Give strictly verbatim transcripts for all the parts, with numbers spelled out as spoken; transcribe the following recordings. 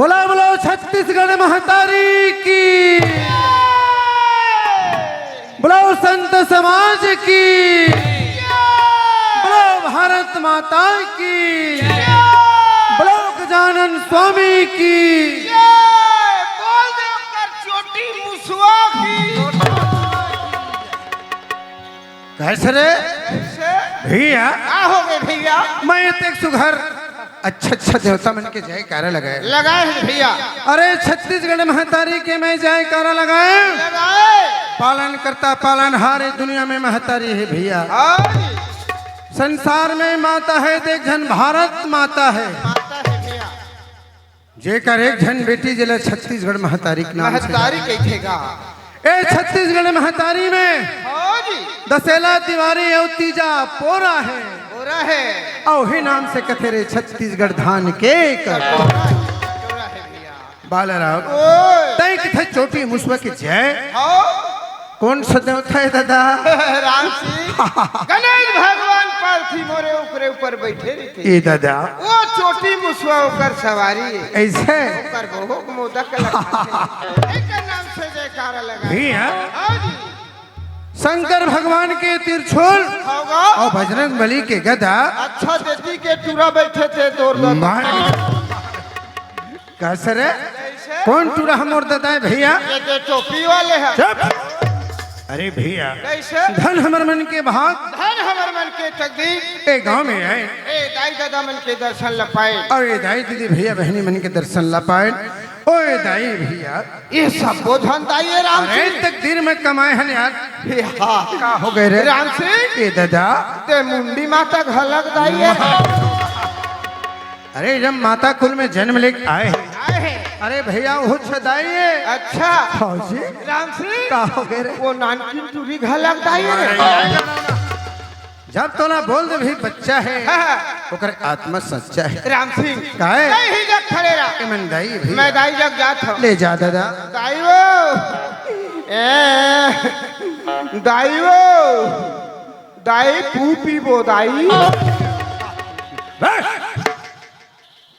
बोलो, बोलो छत्तीसगढ़ महतारी की, बोलो संत समाज की, बोलो भारत माता की, बोलो गजानन स्वामी की। बोल दे ओकर चोटी मुसवा की। कैसे रे? कैसे? भैया। का हो गए भैया? मैं इतेक सुघर अच्छा अच्छा देवता मन के जयकारा लगाए। लगाए हे भैया। अरे छत्तीसगढ़ महतारी के मैं जयकारा लगाए। लगाए। पालन करता पालनहार ए दुनिया में महतारी हे भैया। हाँ जी। संसार में माता हे त एक झन भारत माता हे। माता हे भैया। जेकर एक झन बेटी जेला छत्तीसगढ़ महतारी के नाम से महतारी कहिथे गा। ए छत्तीसगढ़ महतारी में हाँ जी। दसेला, तिवारी अउ तीजा पोरा हे। पोरा हे। अउ ही नाम से कथे रे छत्तीसगढ़ धान के कटोरा। कटोरा हे भैया। बालाराम। ओए। तैं कथे चोटी मुसवा के जय। हाँ। कोन सा देवता हे दादा? राम सिंह। गणेश भगवान पालथी मोरे ऊपरे ऊपर बैठे रहिथे। ए दादा। वो चोटी मुसवा ओकर सवारी हे। ऐसे? ओकर भोग मोदक लगा। एकर नाम से जयकारा लगा। भैया। हाँ जी। शंकर भगवान के त्रिशूल होगा। अउ बजरंग बली के गदा। अच्छा देती के टूरा बैठे थे तोर दो। मार। कैसे रे? कैसे? कोन टूरा हमर ददा हे भैया? ये तो टोपी वाले हे। चुप। अरे भैया। कैसे? धन हमर मन के भाग। धन हमर मन के तकदीर। ए गांव में आए। ए दाई ददा मन के दर्शन ल पाए। अउ ए दाई दीदी भैया बहिनी मन के दर्शन ल पाए। ओ ए दाई भैया। ये सब बोझन दाई हे राम अरे सिंह। तकदीर में कमाए हन यार। हे हाँ। का हो गए रे? राम सिंह। ए ददा। ते मुंडी माता घलक दाई हे। अरे जब माता कुल में जन्म लेके आए हे। आए हे। अरे भैया वो छदाई हे। अच्छा। हाँ जी। राम सिंह। का हो गए रे? वो नानकिन टूरी घलक दाई हे रे। जब तोला बोल दे भी बच्चा हे, हाँ, हाँ। ओकर आत्मा सच्चा हे। राम सिंह। काहे? नहीं ही जग खड़े रहा। ए, मैं दाई भैया। मैं दाई जग जात हूँ। ले जा दादा। दाई वो। ए, दाई वो। दाई पू पीबो दाई। बस।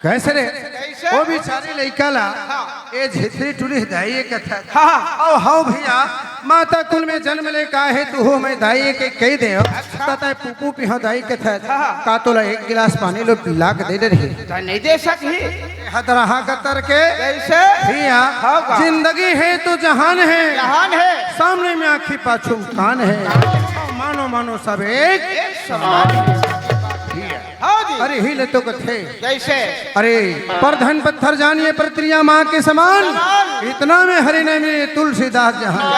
कैसे रे? कैसे? वो बेचारे लइका ला, हाँ। ए झितरी टुरी दाई कथत। हाँ। अउ हव भैया, माता कुल में जन्म लेके आए हे, तू हो मैं दाई के कहि दे। अच्छा। त तैं पुपू पिहा दाई कथत। हाँ। का तोला एक गिलास पानी लो पिला के दे दे रही। त नहीं दे सकही। हदरहा कतर के। कैसे? भैया, हाँ का? जिंदगी हे तो जहान हे। जहान हे। सामने में आँखी पाछू कान हे। मानो मानो सब एक। एक समान। भैया। हाँ जी। अरे ही ले तो कथे। कैसे? अरे, पर धन पत्थर जानिए, पर त्रिया माँ के समान। समान। इतना में हरि ने मिले तुलसीदास जहाँ।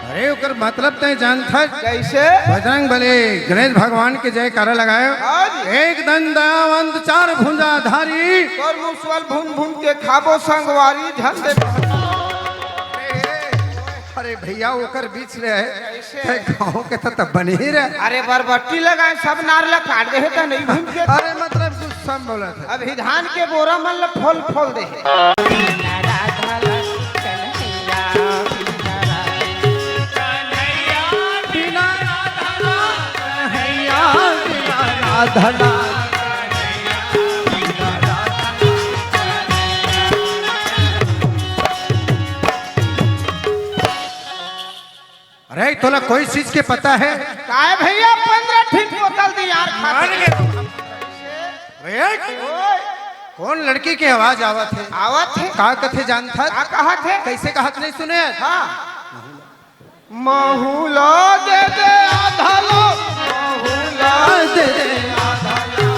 अरे, ओकर मतलब तैं जानथस? कैसे? बजरंग बली, गणेश भगवान के जयकारा लगाए। हाँ जी। एक दंत दयावंत चार भुजा धारी। तोर मुसवा ल भून भून के खाबो संगवारी झंडे। अरे भैया, ओकर बीच ले हे। कैसे? तैं गाँव के त तब बने ही रहे। अरे बरबट्टी लगाए, सब नार ला काट दे हे, त नहीं घूम के। अरे मतलब कुछ सम बोला था। अभी धान के बोरा मन ला फोल फोल दे हे। अरे, तोला कोई चीज के पता हे? काय भैया, पंद्रह ठिन बोतल दी यार, खा मान ले। ले। अरे, ओए। कौन लड़की के आवाज आवत हे? आवत हे। का कथे जानथस? का कहत हे? कैसे कहत नहीं सुने? हाँ। महू ला दे दे आधा लो, महू ला दे दे आधा लो।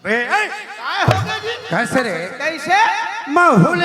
अबे, ए! काय हो गया जी? कैसे रे? कैसे? महू ले